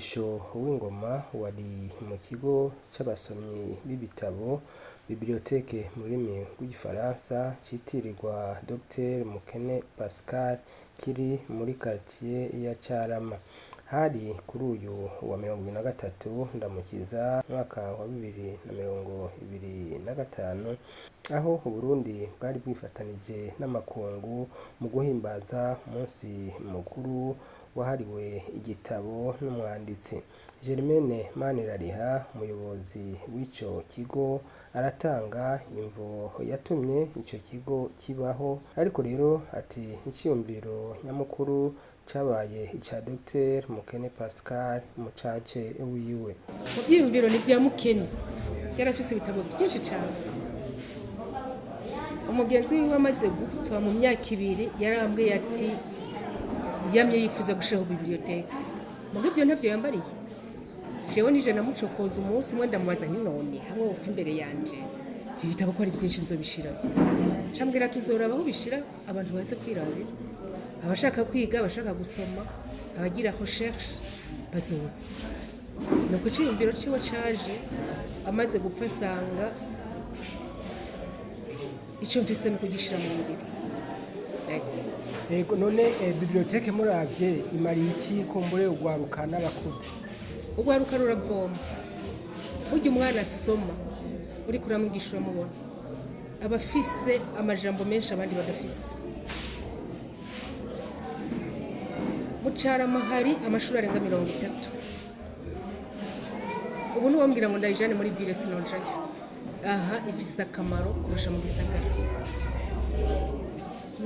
Umurisho w'ingoma wari mu kigo c'abasomyi b'ibitabo, bibliothèque mu rurimi rw'igifaransa, citirirwa Dr Mukene Pascal kiri muri quartier ya Carama. Hari kuri uyu wa 23 Ndamukiza mwaka wa 2025, aho Uburundi bwari bwifatanije n'amakungu mu guhimbaza umunsi mukuru wahariwe igitabo n'umwanditsi. Germaine Manirariha, umuyobozi w'ico kigo, aratanga imvo yatumye ico kigo kibaho, ariko rero ati iciyumviro nyamukuru cabaye ica Dr Mukene Pascal mucance wiwe. Mu vyiyumviro ni vya Mukene, yarafise ibitabo vyinshi cane. Umugenzi wiwe amaze gupfa mu myaka 2, yarambwiye ati yamye yifuza gushiraho bibliothèque, muga ivyo ntavyo yambariye. Jewe nije namucokoza umunsi umwe, ndamubaza nti: "None hamwe wopfa imbere yanje, ibitabo ko ari vyinshi nzobishiraho?" Cambwira tuzoraba aho ubishira, abantu baze kwirabira, abashaka kwiga, abashaka gusoma, abagira recherche bazoza. Nuko iciyumviro ciwe caje amaze gupfa, nsanga ico mfise ni ukugishira mu ngiro. Ego. Yego, none bibliothèque muravye imariye iki kumbure ugwaruka n'abakuze? Urwaruka ruravoma. Burya umwana asoma, uriko uramwigisha uramubona, aba afise amajambo menshi abandi badafise. Mu Carama hari amashuri arenga 30. Ubu ntiwambwira ngo ndayijane muri ville, sinonjayo. Aha ifise akamaro kurusha mu gisagara.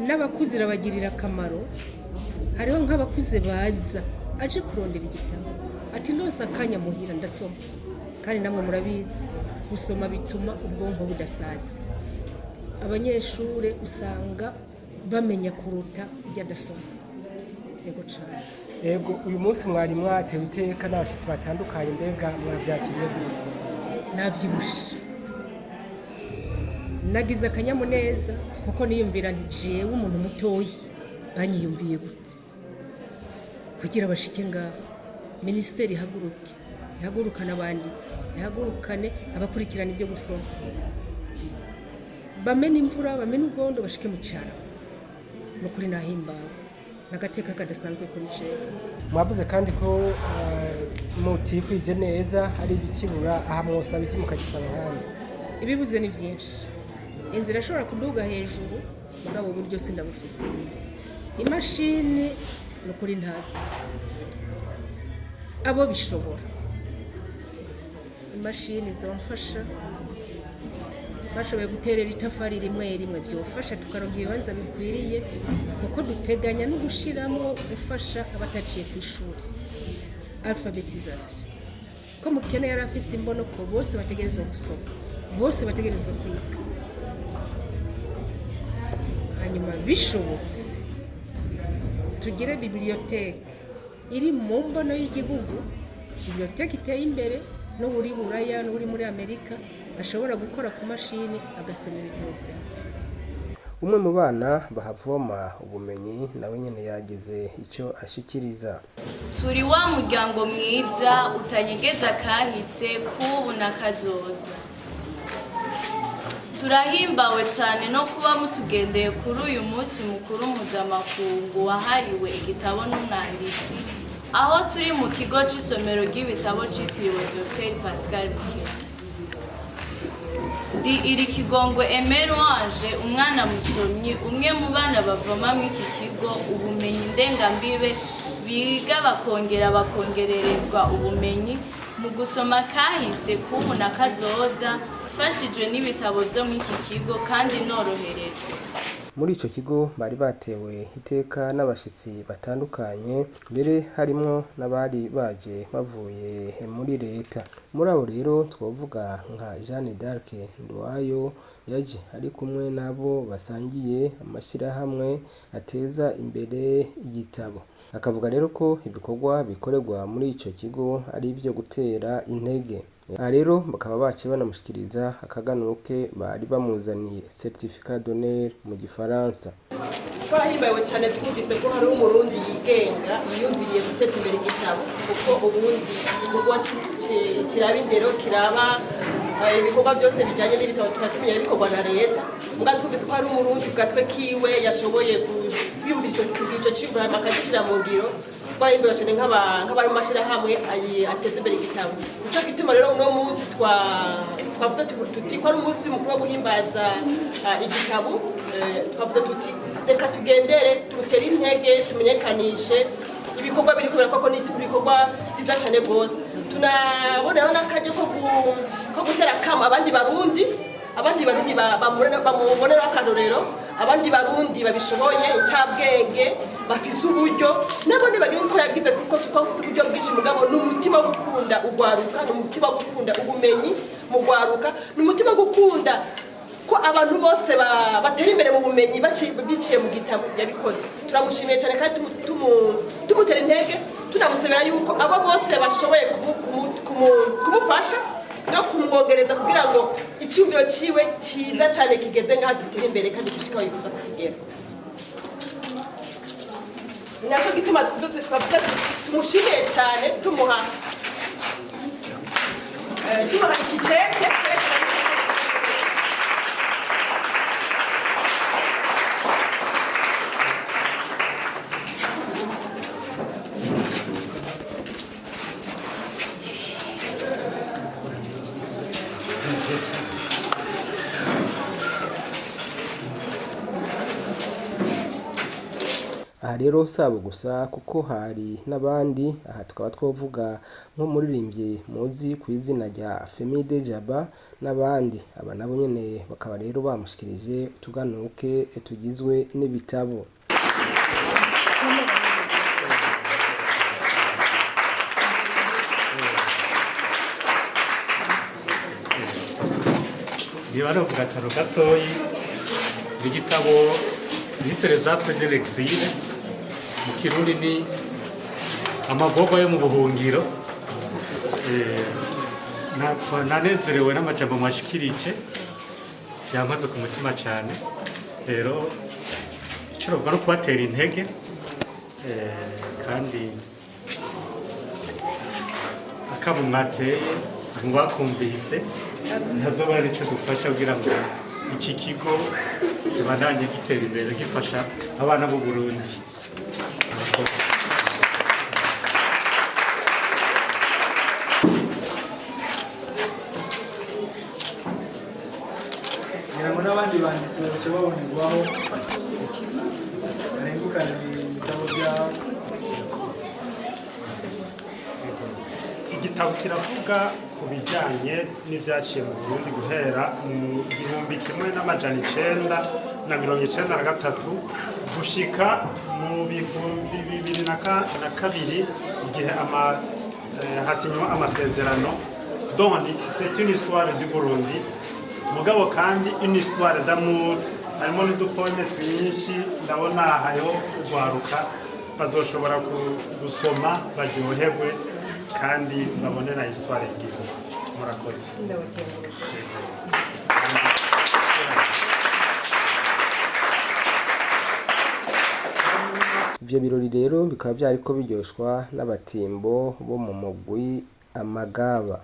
N'abakuze irabagirira akamaro. Hariho nk'abakuze baza aje kurondera igitabo, ati: "Ndonse akanya muhira ndasoma." Kandi namwe murabizi, gusoma bituma ubwonko budasaza. Abanyeshure usanga bamenya kuruta ujya adasoma. Yego cane. Yego, uyu munsi mwari mwatewe iteka n'abashitsi batandukanye, mbega mwavyakiriye gute? Navyibushe, nagize akanyamuneza, kuko niyumvira nti: "Jewe umuntu mutoyi banyiyumviye gute kugira bashike ngaho?" Minisiteri ihaguruke, ihagurukane abanditsi, ihagurukane abakurikirana ibyo gusoma, bamene imvura, bamene ubwondo, bashike mu Carama. Ni ukuri nahimbawe n'agateka kadasanzwe kuri jewe. Mwavuze kandi ko mutikwije neza, hari ibikibura. Aha mwosaba iki mukagisaba ahandi? Ibibuze ni byinshi. Inzira ishobora kuduga hejuru, mugabo uburyo sindabufise. Imashini ni ukuri ntazi. Abo bishobora, imashini zomfasha. Bashoboye guterera itafari rimwe rimwe byofasha, tukaronka ibibanza bikwiriye, kuko duteganya no gushiramo gufasha abataciye ku ishuri, alphabétisation, ko Mukene yari afise imbono ko bose bategerezwa gusoma, bose bategerezwa kwiga. Hanyuma bishobotse tugire bibliothèque iri mu mbono y'igihugu, bibliothèque iteye imbere, n'uri Buraya n'uri muri Amerika ashobora gukora ku mashini agasoma ibitabo vyawe. Umwe mu bana bahavoma ubumenyi nawe nyene yagize icyo ashikiriza. Turi wa muryango mwiza utanyegeza kahise k'ubu na kazoza. Turahimbawe cyane no kuba mutugendeye kuri uyu munsi mukuru mpuzamakungu wahariwe igitabo n'umwanditsi, aho turi mu kigo c'isomero ry'ibitabo citiriwe Dr Pascal Mukene. Ndi iri Kigongwe Emeruange, umwana musomyi, umwe mu bana bavoma muri iki kigo ubumenyi ndengambibe, biga bakongera bakongererezwa ubumenyi mu gusoma kahise k'ubu na kazoza, mfashijwe n'ibitabo byo muri iki kigo kandi noroherejwe. Muri ico kigo bari batewe iteka n'abashitsi batandukanye, mbere harimwo n'abari baje bavuye muri leta. Muri abo rero twovuga nka Jeanne d'Arc Nduwayo, yaje ari kumwe n'abo basangiye amashirahamwe ateza imbere igitabo. Akavuga rero ko ibikorwa bikorerwa muri ico kigo ari ivyo gutera intege. Aha rero bakaba baciye banamushikiriza akaganuke bari bamuzaniye, certificat d'honneur mu gifaransa. Twahimbawe cyane twumvise ko hariho Umurundi yigenga yiyumviriye guteza imbere igitabo, kuko ubundi igikorwa kiraba indero, kiraba ibikorwa byose bijyanye n'ibitabo tukaba tumenya bikorwa na leta. Muga twumvise ko hari Umurundi ku gatwe kiwe yashoboye kwiyumvira ico ciyumviro hanyuma akagishyira mu ngiro. Twarahimbawe cyane nk'abari mu mashyirahamwe ateza imbere igitabo. Nico gituma rero uno munsi twavuze tuti ko ari umunsi mukuru wo guhimbaza igitabo. Twavuze tuti reka tugendere, tutere intege, tumenyekanishe ibikorwa biri kubera koko ni ibikorwa byiza cyane rwose. Tunabonaho n'akaryo ko gutera akamo abandi Barundi bamuboneraho akarorero, abandi Barundi babishoboye, incabwenge, bafise uburyo, nabone bagira uko yagize, kuko si uko afite uburyo bwinshi, mugabo ni umutima wo gukunda ugwaruka, ni umutima wo gukunda ubumenyi mu gwaruka, ni umutima wo gukunda ko abantu bose batera imbere mu bumenyi biciye mu gitabo yabikoze. Turamushimiye cyane kandi tumutera intege, tunamusabira yuko abo bose bashoboye kumufasha no kumwongereza kugira ngo icyumviro ciwe cyiza cyane kigeze ngaha gitera imbere kandi gishika aho yifuza kukigera. Ni nacyo gituma twavuze tumushimiye cyane, tumuha ikiceke cyerekana. Aha rero si abo gusa, kuko hari n'abandi. Aha tukaba twavuga nk'umuririmbyi muzi ku izina rya Femide Jaba n'abandi. Aba nabo nyene bakaba rero bamushikirije utuganuke tugizwe n'ibitabo. Niba novuga akantu gatoyi, ni igitabo bise Les Affres de l'exil, mu Kirundi ni amagorwa yo mu buhungiro. Nanezerewe n'amajambo mwashikirije, yankoze ku mutima cyane. Rero icyo novuga no kubatera intege, kandi akamo mwateye mubakumvise, ntazobara icyo dufasha kugira ngo iki kigo kibandanye gitera imbere, gifasha abana b'u Burundi. Murakoze. Ngira ngo n'abandi banditsi baca babonerwaho barengukana ibitabo byabo. Igitabo kiravuga ku bijyanye n'ibyaciye mu Burundi guhera mu 1993 gushika mu 2002, igihe hasinywa amasezerano. Donc c'est une histoire du Burundi, mugabo kandi une histoire d'amour. Harimo n'udupoème twinshi. Ndabona hariho urwaruka bazoshobora gusoma baryoherwe kandi babone na histoire y'igihugu. Murakoze. Ivyo birori rero bikaba vyariko biryoshwa n'abatimbo bo mu mugwi Amagaba.